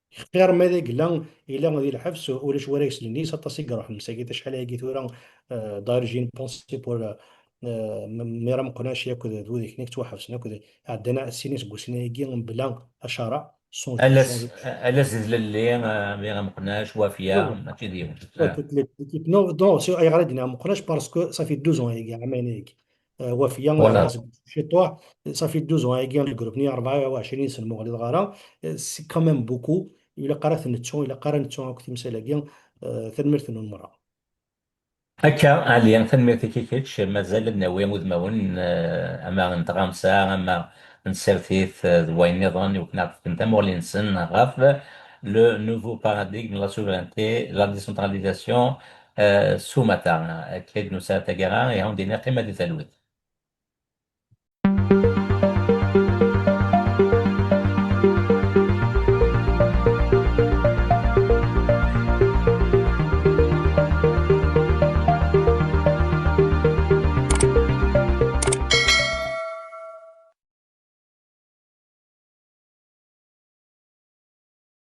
Xir ma d agella, yella di lḥebs, ulac wara yeslen yis, aṭas i iruḥen msakit acḥal ayagi tura, eh, d'ailleurs, j'ai une pensée pour, eh, m-, Mira Meqnac yakk d, d wid-nni yettwaḥebsen akk d, ɛeddan sin iseggasen ayagi mebla acareɛ, sans, sans, ala zilelli, eh, Mira Meqnac, Wafya, non, mačči d yiwen. Non, toute l'équipe. Non, non, c'est, ayɣer i d-nniɣ Meqnac, parce que ça fait douze ans ayagi, ɛamayen ayagi. Eh, Wafya, voilà, eh, seg Ciṭuḥ, ça fait douze ans ayagi, le groupe-nni rebɛa u ɛecrin sena ur ɣliḍeɣ ara. Eh, c'est quand même beaucoup. Ilaq ara t-nettu, ilaq ara nettu akk timsal-agi. Eh, tanemmirt-nwen merra. Akka, Ali, tanemmirt-ik i kečč. Mazal ad nawi udmawen, eh, ama n tɣamsa, ama n tsertit, eh, d wayen nniḍen, iwakken ad fken tamuɣli-nsen ɣef le nouveau paradigme de la souveraineté, la décentralisation, eh, s umata. Akka i d-nusa taggara, ihi ad wen-d-iniɣ qqimet di talwit.